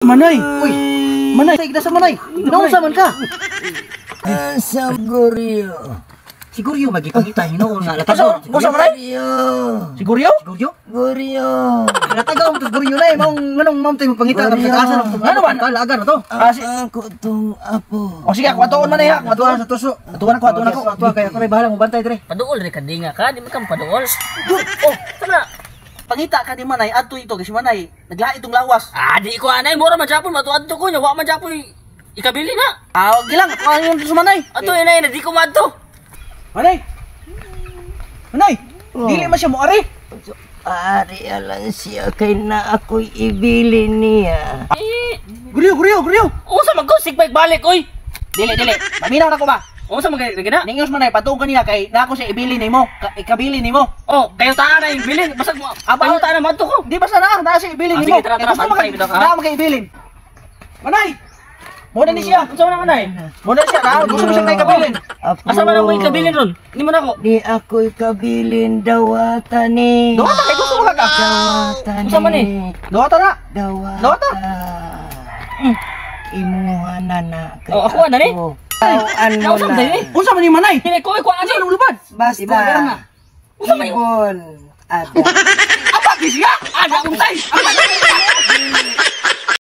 Manay. Uy. Manay, sa manay. Naunsa man ka? Sa Goryo. Siguro magipangita hinuon nga latagaw. Unsa manay? Goryo. Siguryo? Siguro? Goryo. Latagaw to siguro na eh. Maong nganong ma'am tayo magpangita kami sa asa. Ano man? Kalagan na to. Ah, si Ako tong apo. O sige, ako atuon manay ha. Ako atuon Atuan sa tuso. Atuon ako, atuon ako. Atuan kay ako ray bahala mo bantay dire. Paduol rin ka dinga ka, di man ka paduol. Oh, tama na. Pangita ka ni manay adto ito kasi manay naglain itong lawas. Ah, di ko anay, mura man japon matuadto ko nya, wa man japon ikabili na. Ah, okay lang. Ano yung manay? Ato inay na di ko madto. Manay. Manay. Dili man siya mo ari. Ari alang siya kay na ako'y ibilin niya. Eh, Guryo, guryo, guryo. unsa man ko sigbay balik oy. Dili, dili. Maminaw na ko ba? Unsa man gani na? Ningos manay patuong kanina kay na ako siya ibili nimo, ikabili nimo. Oh, kayo taan na yung bilin. Basag mo. Aba, Kayo taan na madto ko. Di basta na, na siya ibilin Ah, nimo. sige, tara, tara, Kay gusto mo bantay, bitaw ka, ha? na makaibilin. Manay. Mo na ni siya. Unsa man manay? Mo na siya, na gusto mo siya kay kabilin. Apo. Asa man ang ikabilin ron? Hindi mo na ako. Di ako'y kabilin dawata ni. Dawata kay gusto mo ka. Dawata ni. Unsa man eh? Dawata na. Dawata. Dawata. Imuha na na. Kay Oh, ako na ni. Tawaan mo Nausa man na. dili. Unsa man ni manay? Dili ko ko ani. Unsa man ulubad? Basta. Unsa man yun? Ibon. Ada. Apa gi siya? Ada unsay? Apa?